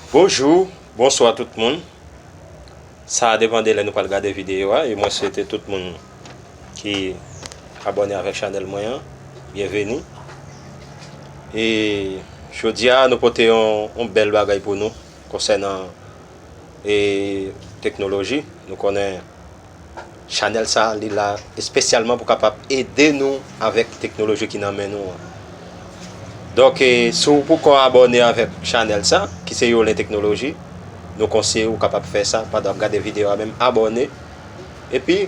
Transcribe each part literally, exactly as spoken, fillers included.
Bonjou, bonswa tout moun. Sa a depann de lè nou pral gade videyo a, e mwen swete tout moun ki abòne avèk chanèl mwen an, byenveni. E jodi a, nou pote yon, yon bèl bagay pou nou konsènan, e, teknoloji. Nou konnen chanèl sa, li la espesyalman pou kapab ede nou avèk teknoloji ki nan men nou an. Donk, e, si w poko abòne avèk chanèl sa, ki se Yolen Teknoloji, nou konseye w kapab fè sa pandan w ap gade videyo a menm, abòne. Epi,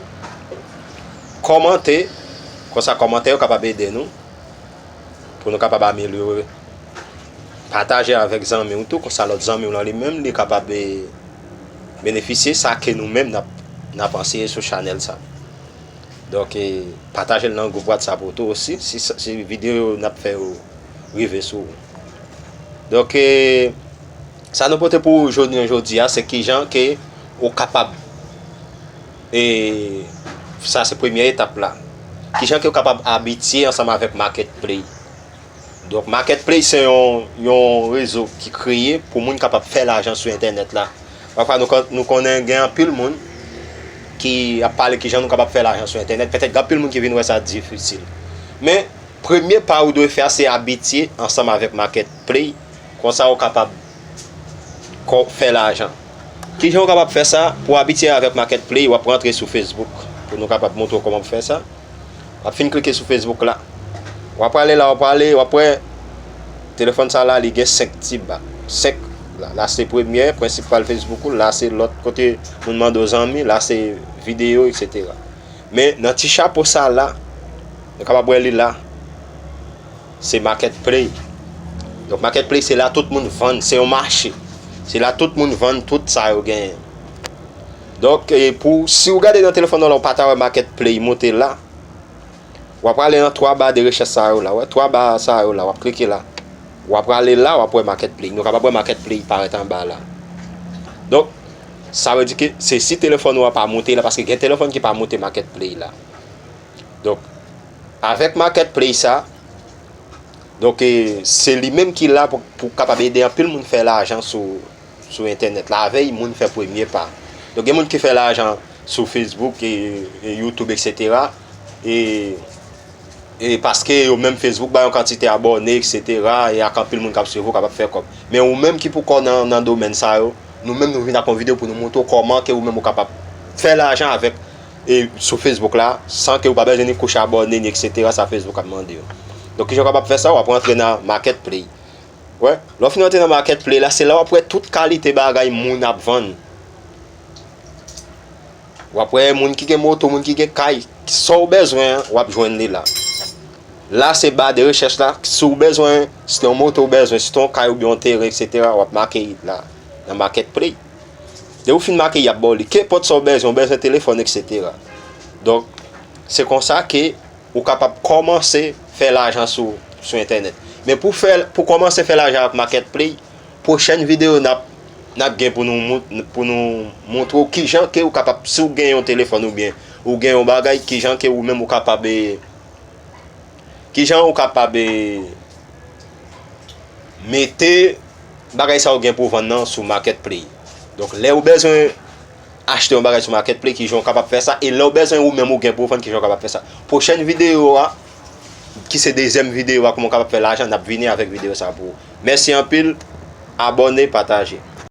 kòmante, konsa kòmantè yo kapab ede nou, pou nou kapab amelyore. Pataje avèk zanmi w tou, konsa lòt zanmi w lan li menm, li kapab, e, benefisye sa ke nou menm n ap, n ap anseye sou chanèl sa. Donk, e, pataje l nan gwoup WhatsApp ou tou osi, si, si videyo n ap fè yo rive sou ou. Donk, e, sa nou pote pou ou jounen jodi a, se kijan ke ou kapab, e, sa se premye etap la. Kijan ke ou kapab abitye ansanm avèk Marketplace. Donk, Marketplace se yon, yon rezo ki kreye pou moun kapab fè lajan sou entènèt la. Pafwa, nou, kon- nou konnen gen anpil moun ki ap pale kijan nou kapab fè lajan sou entènèt. Petèt, gen anpil moun ki vin wè sa difisil. Men, premye pa ou dwe fè a, se abitye ansanm avèk Marketplace. Konsa, ou kapab ko- fè lajan. Kijan ou kapab fè sa? Pou abitye avèk Marketplace, w ap rantre sou Facebook. Pou nou kapab montre w kòman pou fè sa. W ap fin klike sou Facebook la. W ap prale la, w ap prale, w ap wè telefòn sa la, li gen senk ti ba. Senk. La, la se premyè, prensipal Facebook ou. La se lòt kote moun mande w zanmi. La se videyo, etsetera. Men nan ti chapo sa la, nou kapab wè li la. Se Marketplace. Donk, Marketplace, se la tout moun vann. Se yon mache. Se la tout moun vann tout sa yo genyen. Donk, e pou, si w gade nan telefòn ou la, ou pa ta wè Marketplace monte la, w ap prale nan twa ba de rechèch sa yo la. Wè, twa ba sa yo la, w ap klike la. W ap prale la, w ap wè Marketplace. Nou kapab wè Marketplace parèt anba la. Donk, sa vle di ke se si telefòn ou a pa monte la, paske gen telefòn ki pa monte Marketplace la. Donk, avèk Marketplace sa, donk, e, se li menm ki la pou, pou kapab ede anpil moun fè lajan sou, sou entènèt la. Avè l, moun fè premye pa. Donk, gen moun ki fè lajan sou Facebook, e, e YouTube, etsetera. E, e paske yo menm Facebook ba yon kantite abòne, etsetera. E ak anpil moun k ap swiv ou, kapab fè kòb. Men ou menm ki poko nan, nan domèn sa yo, nou menm nou vin ak yon videyo pou nou montre w kòman ke ou menm ou kapab fè lajan avèk, e, sou Facebook la, san ke ou pa bezwen ni kouche abòne, ni etsetera, sa Facebook ap mande yo. Donk, kijan w kapab fè sa? W ap rantre nan Marketplace. Wè, lè w fin rantre nan Marketplace la, se la w ap wè tout kalite bagay moun ap vann. W ap wè moun ki gen moto, moun ki gen kay, sa w bezwen an, w ap jwenn li la. La se ba de rechèch la, si w bezwen, si se yon moto w bezwen, si se yon kay oubyen yon teren, etsetera, w ap make la, nan Marketplace. Depi w fin make, y ap ba w li. Kenpòt sa w bezwen, w bezwen telefòn, etsetera. Donk, se konsa ke ou kapab kòmanse fè lajan sou, sou entènèt. Men pou fè, pou kòmanse fè lajan ak Marketplace, pwochèn videyo n ap, n ap gen pou nou, mont- pou nou montre w kijan ke ou kapab, si w gen yon telefòn oubyen ou gen yon bagay, kijan ke ou menm ou kapab, e, kijan ou kapab, e, mete bagay sa ou gen pou vann nan sou Marketplace. Donk, lè ou bezwen achte yon bagay sou Marketplace, kijan ou kapab fè sa, e lè ou bezwen ou menm ou gen pou vann, kijan ou kapab fè sa. Pwochèn videyo a, ki se dezyèm videyo a, kòman ou kapab fè lajan, n ap vini avèk videyo sa pou ou. Mèsi anpil, abòne, pataje.